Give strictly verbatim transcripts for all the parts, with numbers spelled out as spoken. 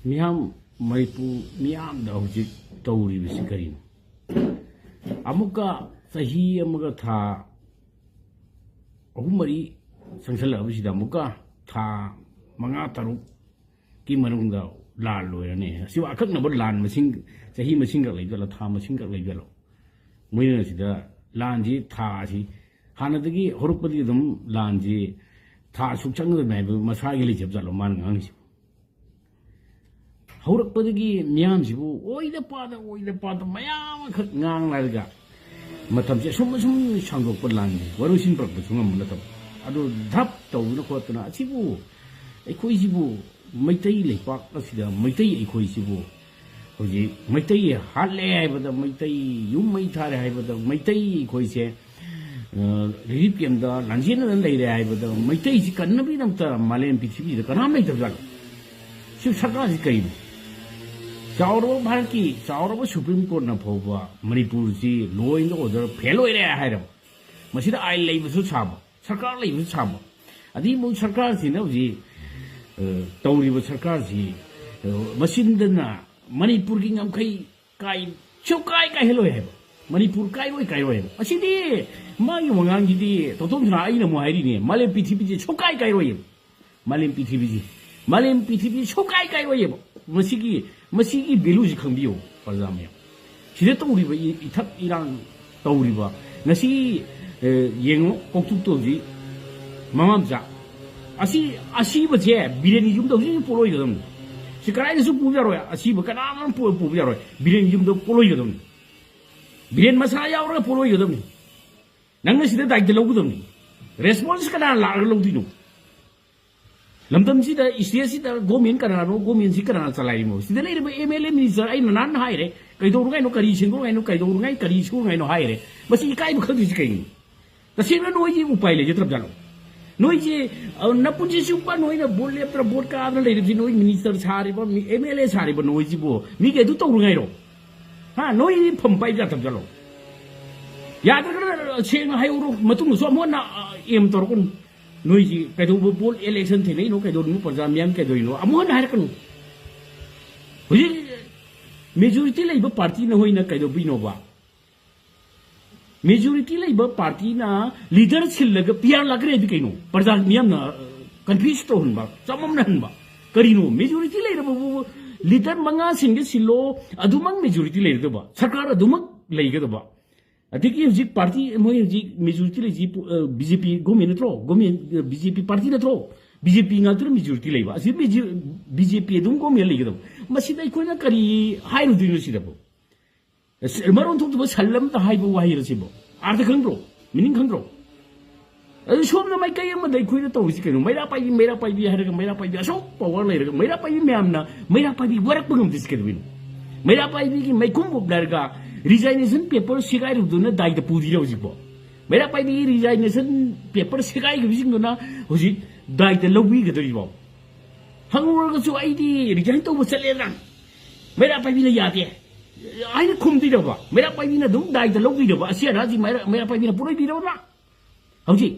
ꯃꯤꯌꯥꯝ, ꯃꯅꯤꯄꯨꯔ ꯃꯤꯌꯥꯝꯗ ꯍꯧꯖꯤꯛ ꯇꯧꯔꯤꯕꯁꯤ ꯀꯔꯤꯅꯣ? ꯑꯃꯨꯛꯀ ꯆꯍꯤ ꯑꯃꯒ ꯊꯥ ꯑꯍꯨꯝ ꯃꯔꯤ ꯆꯪꯁꯜꯂꯛꯑꯕꯁꯤꯗ ꯑꯃꯨꯛꯀ ꯊꯥ ꯃꯉꯥ ꯇꯔꯨꯛꯀꯤ ꯃꯅꯨꯡꯗ ꯂꯥꯟ ꯂꯣꯏꯔꯅꯤ꯫ ꯑꯁꯤꯕꯨ ꯑꯀꯛꯅꯕ ꯂꯥꯟ ꯃꯁꯤꯡ, ꯆꯍꯤ ꯃꯁꯤꯡꯈꯛ ꯂꯩꯕ ꯖꯥꯠꯂꯣ, ꯊꯥ ꯃꯁꯤꯡꯈꯛ ꯂꯩꯕ ꯖꯥꯠꯂꯣ? ꯃꯣꯏꯅ ꯁꯤꯗ ꯂꯥꯟꯁꯤ ꯊꯥꯁꯤ ꯍꯥꯟꯅꯗꯒꯤ ꯍꯧꯔꯛꯄꯗꯒꯤ ꯑꯗꯨꯝ ꯂꯥꯟꯁꯤ ꯊꯥ ꯑꯁꯨꯛ ꯆꯪꯒꯗꯕꯅꯤ ꯍꯥꯏꯕ ꯃꯁꯥꯒꯤ ꯂꯩꯖꯕ ꯖꯥꯠꯂꯣ ꯃꯥꯅ ꯉꯥꯡꯉꯤꯁꯤ? ꯍꯧꯔꯛꯄꯗꯒꯤ ꯃꯤꯌꯥꯝꯁꯤꯕꯨ ꯑꯣꯏꯗ ꯄꯥꯗ, ꯑꯣꯏꯗ ꯄꯥꯗ ꯃꯌꯥꯝ ꯑꯃꯈꯛ ꯉꯥꯡꯂꯒ ꯃꯇꯝꯁꯦ ꯑꯁꯨꯝ ꯑꯁꯨꯝ ꯁꯥꯡꯗꯣꯛꯄ ꯂꯥꯟꯅꯤ, ꯋꯥꯔꯣꯏꯁꯤꯟ ꯄꯨꯔꯛꯄꯁꯨ ꯉꯝꯕ ꯅꯠꯇꯕ꯫ ꯑꯗꯨ ꯙꯞ ꯇꯧꯗꯅ ꯈꯣꯠꯇꯅ ꯑꯁꯤꯕꯨ, ꯑꯩꯈꯣꯏꯁꯤꯕꯨ, ꯃꯩꯇꯩ ꯂꯩꯄꯥꯛ ꯑꯁꯤꯗ ꯃꯩꯇꯩ ꯑꯩꯈꯣꯏꯁꯤꯕꯨ ꯍꯧꯖꯤꯛ ꯃꯩꯇꯩ ꯍꯥꯠꯂꯦ ꯍꯥꯏꯕꯗ, ꯃꯩꯇꯩ ꯌꯨꯝ ꯃꯩ ꯊꯥꯔꯦ ꯍꯥꯏꯕꯗ, ꯃꯩꯇꯩ ꯑꯩꯈꯣꯏꯁꯦ ꯔꯤꯂꯤꯐ ꯀꯦꯝꯗ ꯂꯥꯟꯖꯦꯟꯅꯗꯅ ꯂꯩꯔꯦ ꯍꯥꯏꯕꯗ, ꯃꯩꯇꯩꯁꯤ ꯀꯟꯅꯕꯒꯤꯗꯃꯛꯇ ꯃꯥꯂꯦꯝ ꯄ꯭ꯔꯤꯊꯤꯕꯤꯗ ꯀꯅꯥꯝ ꯂꯩꯇꯕꯖꯥꯠꯂꯣ? ꯁꯤ ꯁꯔꯀꯥꯔꯁꯤ ꯀꯩꯅꯣ? ꯆꯥꯎꯔꯕ ꯚꯥꯔꯠꯀꯤ ꯆꯥꯎꯔꯕ ꯁꯨꯄ꯭ꯔꯤꯝ ꯀꯣꯔꯠꯅ ꯐꯥꯎꯕ ꯃꯅꯤꯄꯨꯔꯁꯤ law and order fail ꯑꯣꯏꯔꯦ ꯍꯥꯏꯔꯕ, ꯃꯁꯤꯗ ꯑꯥꯏꯟ ꯂꯩꯕꯁꯨ ꯁꯥꯕ, ꯁꯔꯀꯥꯔ ꯂꯩꯕꯁꯨ ꯁꯥꯕ, ꯑꯗꯒꯤ ꯃꯣꯏ ꯁꯔꯀꯥꯔꯁꯤꯅ ꯍꯧꯖꯤꯛ, ꯑ, ꯇꯧꯔꯤꯕ ꯁꯔꯀꯥꯔꯁꯤ, ꯑ, ꯃꯆꯤꯟꯗꯅ ꯃꯅꯤꯄꯨꯔꯒꯤ ꯉꯝꯈꯩ ꯀꯥꯏ, ꯁꯨꯛꯀꯥꯏ ꯀꯥꯏꯍꯜꯂꯣꯏ ꯍꯥꯏꯕ, ꯃꯅꯤꯄꯨꯔ ꯀꯥꯏꯔꯣꯏ, ꯀꯥꯏꯔꯣꯏ ꯍꯥꯏꯕ꯫ ꯑꯁꯤꯗꯤ ꯃꯥꯒꯤ ꯋꯥꯉꯥꯡꯁꯤꯗꯤ ꯇꯣꯇꯣꯝ ꯁꯅꯥ ꯑꯩꯅ ꯑꯃꯨꯛ ꯍꯥꯏꯔꯤꯅꯦ, ꯃꯥꯂꯦꯝ ꯄ꯭ꯔꯤꯊꯤꯕꯤꯁꯤ ꯁꯨꯛꯀꯥꯏ ꯀꯥꯏꯔꯣꯏ ꯍꯥꯏꯕ꯫ ꯃꯥꯂꯦꯝ ꯄ꯭ꯔꯤꯊꯤꯕꯤꯁꯤ, ꯃꯥꯂꯦꯝ ꯄ꯭ꯔꯤꯊꯤꯕꯤ ꯁꯨꯛꯀꯥꯏ ꯀꯥꯏꯔꯣꯏꯌꯦꯕ꯫ ꯃꯁꯤꯒꯤ, ꯃꯁꯤꯒꯤ value ꯁꯤ ꯈꯪꯕꯤꯌꯨ, ꯄ꯭ꯔꯖꯥ ꯃꯌꯥꯝ꯫ ꯁꯤꯗ ꯇꯧꯔꯤꯕ ꯏ-, ꯏꯊꯛ ꯏꯔꯥꯡ ꯇꯧꯔꯤꯕ, ꯉꯁꯤ, ꯑꯦ, ꯌꯦꯡꯉꯨ, ꯀꯧꯇꯨꯛꯇꯣ ꯍꯧꯖꯤꯛ ꯃꯃꯥ ꯃꯆꯥ꯫ ꯑꯁꯤ, ꯑꯁꯤꯕꯁꯦ ꯕꯤꯔꯦꯟꯒꯤ ꯌꯨꯝꯗ ꯍꯧꯖꯤꯛ ꯍꯧꯖꯤꯛ ꯄꯣꯠꯂꯣꯏꯒꯗꯕꯅꯤ꯫ ꯁꯤ ꯀꯗꯥꯏꯗꯁꯨ ꯄꯨꯕ ꯌꯥꯔꯣꯏ, ꯑꯁꯤꯕ ꯀꯅꯥꯝ ꯄꯨ-, ꯄꯨꯕ ꯌꯥꯔꯣꯏ, ꯕꯤꯔꯦꯟꯒꯤ ꯌꯨꯝꯗ ꯄꯣꯠꯂꯣꯏꯒꯗꯕꯅꯤ꯫ ꯕꯤꯔꯦꯟ ꯃꯁꯥ ꯌꯥꯎꯔꯒ ꯄꯣꯠꯂꯣꯏꯒꯗꯕꯅꯤ꯫ ꯅꯪꯅ ꯁꯤꯗ ꯗꯥꯏꯇ ꯂꯧꯒꯗꯕꯅꯤ꯫ ꯔꯦꯁꯄꯣꯟꯁ ꯀꯅꯥ ꯂꯥꯛꯑꯒ ꯂꯧꯗꯣꯏꯅꯣ? ꯂꯝꯗꯝꯁꯤꯗ, ꯏꯁꯇꯦꯠꯁꯤꯗ ꯒꯣꯔꯃꯦꯟ ꯀꯅꯥꯅꯣ, ꯒꯣꯔꯃꯦꯟꯁꯤ ꯀꯅꯥꯅ ꯆꯂꯥꯏꯔꯤꯅꯣ? ꯁꯤꯗ ꯂꯩꯔꯤꯕ ꯑꯦꯝ ꯑꯦꯜ ꯑꯦ ꯃꯤꯅꯤꯁꯇꯔ ꯑꯩꯅ ꯅꯍꯥꯟ ꯍꯥꯏꯔꯦ, ꯀꯩꯗꯧꯔꯨꯉꯥꯏꯅꯣ, ꯀꯔꯤ ꯁꯦꯡꯗꯣꯛꯉꯥꯏꯅꯣ, ꯀꯩꯗꯧꯔꯨꯉꯥꯏ, ꯀꯔꯤ ꯁꯨꯉꯥꯏꯅꯣ ꯍꯥꯏꯔꯦ꯫ ꯃꯁꯤ ꯏꯀꯥꯏꯕ ꯈꯪꯗ꯭ꯔꯤꯁꯤ ꯀꯩꯒꯤꯅꯣ? ꯇꯁꯦꯡꯅ ꯅꯣꯏꯒꯤ ꯎꯄꯥꯏ ꯂꯩꯖꯗ꯭ꯔꯕ ꯖꯥꯠꯂꯣ? ꯅꯣꯏꯁꯤ, ꯑ, ꯅꯄꯨꯟꯁꯤ ꯆꯨꯞꯄ ꯅꯣꯏꯅ ꯚꯣꯠ ꯂꯦꯞꯇ꯭ꯔ ꯚꯣꯠ ꯀꯥꯗꯅ ꯂꯩꯔꯤꯕꯁꯤ, ꯅꯣꯏ ꯃꯤꯅꯤꯁꯇꯔ ꯁꯥꯔꯤꯕ, ꯃꯤ-, ꯑꯦꯝ ꯑꯦꯜ ꯑꯦ ꯁꯥꯔꯤꯕ ꯅꯣꯏꯁꯤꯕꯨ ꯃꯤꯒꯤ ꯑꯗꯨ ꯇꯧꯔꯨꯉꯥꯏꯔꯣ? ꯍꯥ? ꯅꯣꯏꯗꯤ ꯐꯝ ꯄꯥꯏꯕ ꯌꯥꯗꯕ ꯖꯥꯠꯂꯣ? ꯌꯥꯗ꯭ꯔꯒꯅ ꯁꯦꯡꯅ ꯍꯥꯏꯍꯧꯔꯣ, ꯃꯇꯨꯡꯗꯁꯨ ꯑꯃꯨꯛ ꯍꯟꯅ, ꯑ, ꯑꯦꯝ ꯇꯧꯔꯛꯀꯅꯨ꯫ ꯅꯣꯏꯁꯤ ꯀꯩꯗꯧꯕ ꯚꯣꯠ ꯏꯂꯦꯛꯁꯟ ꯊꯦꯡꯅꯩꯅꯣ, ꯀꯩꯗꯧꯔꯤꯅꯣ, ꯄ꯭ꯔꯖꯥ ꯃꯤꯌꯥꯝ ꯀꯩꯗꯧꯔꯤꯅꯣ, ꯑꯃꯨꯛ ꯍꯟꯅ ꯍꯥꯏꯔꯛꯀꯅꯨ꯫ ꯍꯧꯖꯤꯛ ꯃꯦꯖꯣꯔꯤꯇꯤ ꯂꯩꯕ ꯄꯥꯔꯇꯤ ꯅꯈꯣꯏꯅ ꯀꯩꯗꯧꯕꯤꯅꯣꯕ? ꯃꯦꯖꯣꯔꯤꯇꯤ ꯂꯩꯕ ꯄꯥꯔꯇꯤꯅ ꯂꯤꯗꯔ ꯁꯤꯜꯂꯒ ꯄꯤ ꯑꯥꯔ ꯂꯥꯛꯈ꯭ꯔꯦꯗꯤ ꯀꯩꯅꯣ? ꯄ꯭ꯔꯖꯥ ꯃꯤꯌꯥꯝꯅ ꯀꯟꯐ꯭ꯌꯨꯁ ꯇꯧꯍꯟꯕ, ꯆꯃꯝꯅꯍꯟꯕ꯫ ꯀꯔꯤꯅꯣ? ꯃꯦꯖꯣꯔꯤꯇꯤ ꯂꯩꯔꯕꯕꯨ ꯂꯤꯗꯔ ꯃꯉꯥ ꯁꯤꯟꯒꯦ ꯁꯤꯜꯂꯣ, ꯑꯗꯨꯃꯛ ꯃꯦꯖꯣꯔꯤꯇꯤ ꯂꯩꯔꯗꯕ, ꯁꯔꯀꯥꯔ ꯑꯗꯨꯃꯛ ꯂꯩꯒꯗꯕ꯫ ꯑꯗꯒꯤ ꯍꯧꯖꯤꯛ ꯄꯥꯔꯇꯤ, ꯃꯣꯏ ꯍꯧꯖꯤꯛ ꯃꯦꯖꯣꯔꯤꯇꯤ ꯂꯩꯁꯤ ꯕꯤ ꯖꯦ ꯄꯤ ꯒꯣꯔꯃꯦꯟ ꯅꯠꯇ꯭ꯔꯣ? ꯒꯣꯔꯃꯦꯟ, ꯕꯤ ꯖꯦ ꯄꯤ ꯄꯥꯔꯇꯤ ꯅꯠꯇ꯭ꯔꯣ? ꯕꯤ ꯖꯦ ꯄꯤ ꯉꯥꯛꯇꯅ ꯃꯦꯖꯣꯔꯤꯇꯤ ꯂꯩꯕ꯫ ꯑꯁꯤ ꯕꯤ ꯖꯦ ꯄꯤ ꯑꯗꯨꯝ ꯒꯣꯔꯃꯦꯟ ꯂꯩꯒꯗꯕ꯫ ꯃꯁꯤꯗ ꯑꯩꯈꯣꯏꯅ ꯀꯔꯤ ꯍꯥꯏꯔꯨꯗꯣꯏꯅꯣ ꯁꯤꯗꯕꯨ? ꯑꯁ, ꯃꯔꯣꯟ ꯊꯣꯛꯇꯕ ꯁꯟ ꯑꯃꯇ ꯍꯥꯏꯕ ꯋꯥꯍꯩꯔ ꯁꯤꯕꯣ? ꯑꯥꯔꯊ ꯈꯪꯗ꯭ꯔꯣ? ꯃꯤꯅꯤꯡ ꯈꯪꯗ꯭ꯔꯣ? ꯑꯗꯨ ꯁꯣꯝꯗ ꯃꯥꯏꯀꯩ ꯑꯃꯗ ꯑꯩꯈꯣꯏꯅ ꯇꯧꯔꯤꯁꯤ ꯀꯩꯅꯣ? ꯃꯩꯔꯥ ꯄꯥꯏꯕꯤ, ꯃꯩꯔꯥ ꯄꯥꯏꯕꯤ ꯍꯥꯏꯔꯒ, ꯃꯩꯔꯥ ꯄꯥꯏꯕꯤ ꯑꯁꯨꯛ ꯄꯋꯥꯔ ꯂꯩꯔꯒ, ꯃꯩꯔꯥ ꯄꯥꯏꯕꯤ ꯃꯌꯥꯝꯅ ꯃꯩꯔꯥ ꯄꯥꯏꯕꯤ ꯋꯥꯔꯛꯄ ꯉꯝꯗ꯭ꯔꯤꯁꯤ ꯀꯩꯗꯧꯕꯩꯅꯣ? ꯃꯩꯔꯥ ꯄꯥꯏꯕꯤꯒꯤ ꯃꯩꯈꯨꯝ ꯎꯞꯅꯔꯒ ꯔꯤꯖꯥꯏꯅꯦꯁꯟ ꯄꯦꯄꯔ ꯁꯦꯒꯥꯏꯔꯨꯕꯗꯨꯅ ꯗꯥꯏꯗ ꯄꯨꯗ꯭ꯔꯤꯔꯣ ꯍꯧꯖꯤꯛꯄꯣ? ꯃꯩꯔꯥ ꯄꯥꯏꯕꯤꯒꯤ ꯔꯤꯖꯥꯏꯅꯦꯁꯟ ꯄꯦꯄꯔ ꯁꯦꯒꯥꯏꯈꯤꯕꯁꯤꯡꯗꯨꯅ ꯍꯧꯖꯤꯛ ꯗꯥꯏꯗ ꯂꯧꯕꯤꯒꯗꯧꯔꯤꯕꯣ? ꯍꯪꯉꯨꯔꯒꯁꯨ ꯑꯩꯗꯤ ꯔꯤꯖꯥꯏꯟ ꯇꯧꯕ ꯆꯠꯂꯦꯗꯅ, ꯃꯩꯔꯥ ꯄꯥꯏꯕꯤꯅ ꯌꯥꯗꯦ ꯍꯥꯏꯅ ꯈꯨꯝꯗꯣꯏꯔꯕ? ꯃꯩꯔꯥ ꯄꯥꯏꯕꯤꯅ ꯑꯗꯨꯝ ꯗꯥꯏꯗ ꯂꯧꯗꯣꯏꯔꯕ? ꯑꯁꯤ ꯑꯔꯥꯁꯤ ꯃꯩꯔꯥ, ꯃꯩꯔꯥ ꯄꯥꯏꯕꯤꯅ ꯄꯨꯔꯣꯏꯕꯤꯔꯕ? ꯍꯧꯖꯤꯛ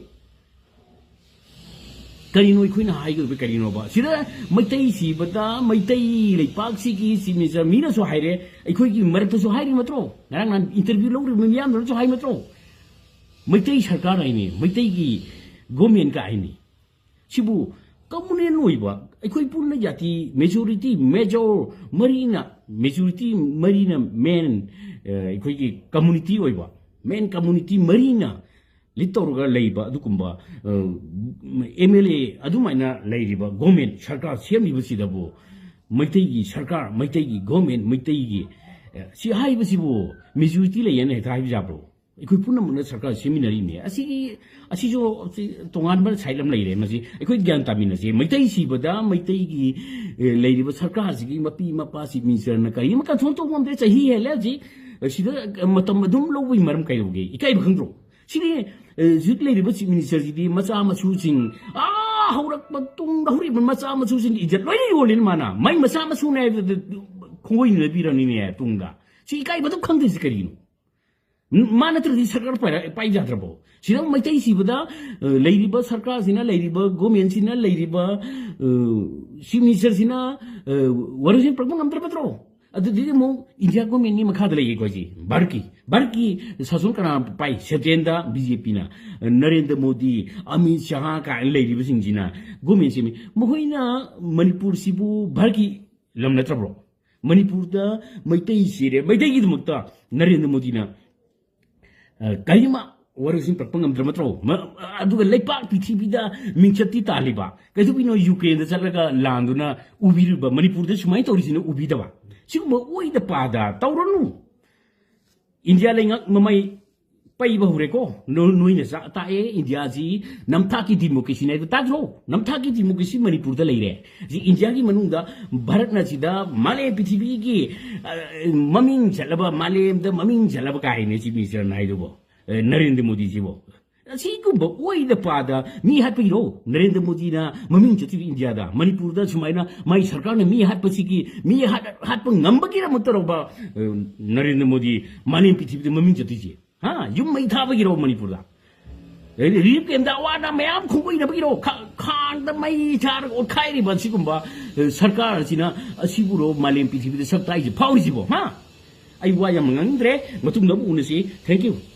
ꯀꯔꯤꯅꯣ ꯑꯩꯈꯣꯏꯅ ꯍꯥꯏꯒꯗꯕ ꯀꯔꯤꯅꯣꯕ? ꯁꯤꯗ ꯃꯩꯇꯩ ꯁꯤꯕꯗ ꯃꯩꯇꯩ ꯂꯩꯄꯥꯛꯁꯤꯒꯤ ꯆꯤꯞ ꯃꯤꯅꯤꯁꯇꯔ ꯃꯤꯅꯁꯨ ꯍꯥꯏꯔꯦ, ꯑꯩꯈꯣꯏꯒꯤ ꯃꯔꯛꯇꯁꯨ ꯍꯥꯏꯔꯤ ꯅꯠꯇ꯭ꯔꯣ? ꯉꯔꯥꯡ ꯅꯍꯥꯟ ꯏꯟꯇꯔꯚ꯭ꯌꯨ ꯂꯧꯔꯤꯕ ꯃꯤꯌꯥꯝꯗꯨꯅꯁꯨ ꯍꯥꯏ ꯅꯠꯇ꯭ꯔꯣ? ꯃꯩꯇꯩ ꯁꯔꯀꯥꯔ ꯍꯥꯏꯅꯤ, ꯃꯩꯇꯩꯒꯤ ꯒꯣꯔꯃꯦꯟꯒ ꯍꯥꯏꯅꯤ꯫ ꯁꯤꯕꯨ ꯀꯃꯨꯅꯦꯜ ꯑꯣꯏꯕ, ꯑꯩꯈꯣꯏ ꯄꯨꯟꯅ ꯖꯥꯇꯤ ꯃꯦꯖꯣꯔꯤꯇꯤ, ꯃꯦꯖꯣꯔ ꯃꯔꯤꯅ, ꯃꯦꯖꯣꯔꯤꯇꯤ ꯃꯔꯤꯅ ꯃꯦꯟ, ꯑ, ꯑꯩꯈꯣꯏꯒꯤ ꯀꯝꯃꯨꯅꯤꯇꯤ ꯑꯣꯏꯕ, ꯃꯦꯟ ꯀꯝꯃꯨꯅꯤꯇꯤ ꯃꯔꯤꯅ ꯂꯤꯠ ꯇꯧꯔꯒ ꯂꯩꯕ ꯑꯗꯨꯒꯨꯝꯕ, ꯑ, ꯑꯦꯝ ꯑꯦꯜ ꯑꯦ ꯑꯗꯨꯃꯥꯏꯅ ꯂꯩꯔꯤꯕ ꯒꯣꯔꯃꯦꯟ ꯁꯔꯀꯥꯔ ꯁꯦꯝꯂꯤꯕꯁꯤꯗꯕꯨ ꯃꯩꯇꯩꯒꯤ ꯁꯔꯀꯥꯔ, ꯃꯩꯇꯩꯒꯤ ꯒꯣꯔꯃꯦꯟ, ꯃꯩꯇꯩꯒꯤ, ꯑ, ꯁꯤ ꯍꯥꯏꯕꯁꯤꯕꯨ ꯃꯦꯖꯣꯔꯤꯇꯤ ꯂꯩꯌꯦꯅ ꯍꯦꯛꯇ ꯍꯥꯏꯕ ꯌꯥꯕ꯭ꯔꯣ? ꯑꯩꯈꯣꯏ ꯄꯨꯝꯅꯃꯛꯅ ꯁꯔꯀꯥꯔ ꯁꯦꯝꯃꯤꯟꯅꯔꯤꯅꯦ꯫ ꯑꯁꯤꯒꯤ, ꯑꯁꯤꯁꯨ ꯁꯤ ꯇꯣꯉꯥꯟꯕ ꯁꯥꯏꯠ ꯑꯃ ꯂꯩꯔꯦ꯫ ꯃꯁꯤ ꯑꯩꯈꯣꯏ ꯒ꯭ꯌꯥꯟ ꯇꯥꯃꯤꯟꯅꯁꯦ꯫ ꯃꯩꯇꯩ ꯁꯤꯕꯗ ꯃꯩꯇꯩꯒꯤ, ꯑꯦ, ꯂꯩꯔꯤꯕ ꯁꯔꯀꯥꯔꯁꯤꯒꯤ ꯃꯄꯤ ꯃꯄꯥ ꯆꯤꯞ ꯃꯤꯅꯤꯁꯇꯔꯅ ꯀꯔꯤ ꯑꯃ ꯀꯟꯁꯣꯜ ꯇꯧꯕ ꯉꯝꯗ꯭ꯔꯦ꯫ ꯆꯍꯤ ꯍꯦꯜꯂꯦ ꯍꯧꯖꯤꯛ꯫ ꯁꯤꯗ ꯃꯇꯝ ꯑꯗꯨꯝ ꯂꯧꯕꯒꯤ ꯃꯔꯝ ꯀꯩꯗꯧꯒꯦ? ꯏꯀꯥꯏꯕ ꯈꯪꯗ꯭ꯔꯣ? ꯁꯤꯗꯤ, ꯑꯦ, ꯍꯧꯖꯤꯛ ꯂꯩꯔꯤꯕ ꯆꯤꯞ ꯃꯤꯅꯤꯁꯇꯔꯁꯤꯗꯤ ꯃꯆꯥ ꯃꯁꯨꯁꯤꯡ, ꯑꯥ, ꯍꯧꯔꯛꯄ ꯇꯨꯡꯗ ꯍꯧꯔꯛꯏꯕ ꯃꯆꯥ ꯃꯁꯨꯁꯤꯡꯒꯤ ꯏꯖꯠ ꯂꯣꯏꯅ ꯌꯣꯜꯂꯤꯅ ꯃꯥꯅ꯫ ꯃꯥꯏ ꯃꯆꯥ ꯃꯁꯨꯅꯦ ꯍꯥꯏꯕꯗ ꯈꯣꯡꯒꯣꯏꯅꯅꯕꯤꯔꯅꯤꯅꯦ ꯇꯨꯡꯗ꯫ ꯁꯤ ꯏꯀꯥꯏꯕꯗꯨ ꯈꯪꯗ꯭ꯔꯤꯁꯤ ꯀꯔꯤꯅꯣ? ꯃꯥ ꯅꯠꯇ꯭ꯔꯗꯤ ꯁꯔꯀꯥꯔ ꯄꯥꯏꯔ-, ꯄꯥꯏ ꯌꯥꯗ꯭ꯔꯕꯣ? ꯁꯤꯗ ꯃꯩꯇꯩ ꯁꯤꯕꯗ, ꯑ, ꯂꯩꯔꯤꯕ ꯁꯔꯀꯥꯔꯁꯤꯅ, ꯂꯩꯔꯤꯕ ꯒꯣꯔꯃꯦꯟꯁꯤꯅ, ꯂꯩꯔꯤꯕ, ꯑ, ꯆꯤꯐ ꯃꯤꯅꯤꯁꯇꯔꯁꯤꯅ, ꯑ, ꯋꯥꯔꯣꯏꯁꯤꯟ ꯄꯨꯔꯛꯄ ꯉꯝꯗ꯭ꯔꯕ ꯅꯠꯇ꯭ꯔꯣ? ꯑꯗꯨꯗꯤ ꯑꯃꯨꯛ ꯏꯟꯗꯤꯌꯥ ꯒꯣꯔꯃꯦꯟꯒꯤ ꯃꯈꯥꯗ ꯂꯩꯌꯦꯀꯣ ꯁꯤ꯫ ꯚꯥꯔꯠꯀꯤ, ꯚꯥꯔꯠꯀꯤ ꯁꯥꯁꯟ ꯀꯅꯥ ꯄꯥꯏ? ꯁꯦꯟꯇ꯭ꯔꯦꯜꯗ ꯕꯤ ꯖꯦ ꯄꯤꯅ, ꯅꯔꯦꯟꯗ꯭ꯔ ꯃꯣꯗꯤ, ꯑꯃꯤꯠ ꯁꯍꯥ ꯀꯥꯏꯅ ꯂꯩꯔꯤꯕꯁꯤꯡꯁꯤꯅ ꯒꯣꯔꯃꯦꯟ ꯁꯦꯝꯃꯤ꯫ ꯃꯈꯣꯏꯅ ꯃꯅꯤꯄꯨꯔꯁꯤꯕꯨ ꯚꯥꯔꯠꯀꯤ ꯂꯝ ꯅꯠꯇ꯭ꯔꯕ꯭ꯔꯣ? ꯃꯅꯤꯄꯨꯔꯗ ꯃꯩꯇꯩ ꯁꯤꯔꯦ, ꯃꯩꯇꯩꯒꯤꯗꯃꯛꯇ ꯅꯔꯦꯟꯗ꯭ꯔ ꯃꯣꯗꯤꯅ, ꯑ, ꯀꯔꯤꯃ ꯋꯥꯔꯣꯏꯁꯤꯟ ꯄꯨꯔꯛꯄ ꯉꯝꯗ꯭ꯔꯕ ꯅꯠꯇ꯭ꯔꯣ? ꯃ-, ꯑꯗꯨꯒ ꯂꯩꯄꯥꯛ ꯄ꯭ꯔꯤꯊꯤꯕꯤꯗ ꯃꯤꯡꯆꯠꯇꯤ ꯇꯥꯜꯂꯤꯕ꯫ ꯀꯩꯗꯧꯕꯤꯅꯣ ꯌꯨꯀ꯭ꯔꯦꯟꯗ ꯆꯠꯂꯒ ꯂꯥꯟꯗꯨꯅ ꯎꯕꯤꯔꯤꯕ? ꯃꯅꯤꯄꯨꯔꯗ ꯁꯨꯃꯥꯏꯅ ꯇꯧꯔꯤꯁꯤꯅ ꯎꯕꯤꯗꯕ? ꯁꯤꯒꯨꯝꯕ ꯑꯣꯏꯗ ꯄꯥꯗ ꯇꯧꯔꯅꯨ꯫ ꯏꯟꯗꯤꯌꯥ ꯂꯩꯉꯥꯛ ꯃꯃꯩ ꯄꯩꯕ ꯍꯧꯔꯦꯀꯣ꯫ ꯅꯣ-, ꯅꯣꯏꯅ ꯆꯥ-, ꯇꯥꯛꯑꯦ, ꯏꯟꯗꯤꯌꯥꯁꯤ ꯅꯝꯊꯥꯛꯀꯤ ꯗꯤꯃꯣꯀ꯭ꯔꯦꯁꯤꯅꯦ ꯍꯥꯏꯗꯣ ꯇꯥꯗ꯭ꯔꯣ? ꯅꯝꯊꯥꯛꯀꯤ ꯗꯤꯃꯣꯀ꯭ꯔꯦꯁꯤ ꯃꯅꯤꯄꯨꯔꯗ ꯂꯩꯔꯦ꯫ ꯁꯤ ꯏꯟꯗꯤꯌꯥꯒꯤ ꯃꯅꯨꯡꯗ ꯚꯥꯔꯠꯅ ꯁꯤꯗ ꯃꯥꯂꯦꯝ ꯄ꯭ꯔꯤꯊꯤꯕꯤꯒꯤ, ꯑ, ꯃꯃꯤꯡ ꯆꯠꯂꯕ, ꯃꯥꯂꯦꯝꯗ ꯃꯃꯤꯡ ꯆꯠꯂꯕ ꯀꯥꯏꯅꯦ ꯆꯤꯐ ꯃꯤꯅꯤꯁꯇꯔꯅ ꯍꯥꯏꯗꯨꯕꯣ, ꯑ, ꯅꯔꯦꯟꯗ꯭ꯔ ꯃꯣꯗꯤꯁꯤꯕꯣ꯫ ꯑꯁꯤꯒꯨꯝꯕ ꯑꯣꯏꯗ ꯄꯥꯗ ꯃꯤ ꯍꯥꯠꯄꯒꯤꯔꯣ ꯅꯔꯦꯟꯗ꯭ꯔ ꯃꯣꯗꯤꯅ ꯃꯃꯤꯡ ꯆꯠꯂꯤꯕ ꯏꯟꯗꯤꯌꯥꯗ? ꯃꯅꯤꯄꯨꯔꯗ ꯁꯨꯃꯥꯏꯅ ꯃꯥꯏ ꯁꯔꯀꯥꯔꯅ ꯃꯤ ꯍꯥꯠꯄꯁꯤꯒꯤ, ꯃꯤ ꯍꯥꯠ-, ꯍꯥꯠꯄ ꯉꯝꯕꯒꯤꯗꯃꯛꯇꯔꯣꯕ, ꯑ, ꯅꯔꯦꯟꯗ꯭ꯔ ꯃꯣꯗꯤ ꯃꯥꯂꯦꯝ ꯄ꯭ꯔꯤꯊꯤꯕꯤꯗ ꯃꯃꯤꯡ ꯆꯠꯂꯤꯁꯦ? ꯍꯥ? ꯌꯨꯝ ꯃꯩ ꯊꯥꯕꯒꯤꯔꯣ ꯃꯅꯤꯄꯨꯔꯗ? ꯔꯤꯂꯤꯐ ꯀꯦꯝꯗ ꯑꯋꯥ ꯑꯅꯥ ꯃꯌꯥꯝ ꯈꯣꯡꯒꯠꯅꯕꯒꯤꯔꯣ? ꯈꯥ-, ꯈꯥꯡꯗ ꯃꯩ ꯊꯥꯔꯒ ꯑꯣꯠꯈꯥꯏꯔꯤꯕ ꯑꯁꯤꯒꯨꯝꯕ, ꯑ, ꯁꯔꯀꯥꯔ ꯑꯁꯤꯅ, ꯑꯁꯤꯕꯨꯔꯣ ꯃꯥꯂꯦꯝ ꯄ꯭ꯔꯤꯊꯤꯕꯤꯗ ꯁꯛ ꯇꯥꯛꯏꯁꯦ, ꯐꯥꯎꯔꯤꯁꯤꯕꯣ? ꯍꯥ? ꯑꯩ ꯋꯥ ꯌꯥꯝ ꯉꯥꯡꯅꯤꯡꯗ꯭ꯔꯦ, ꯃꯇꯨꯡꯗ ꯑꯃꯨꯛ ꯎꯅꯁꯤ꯫ Thank you꯫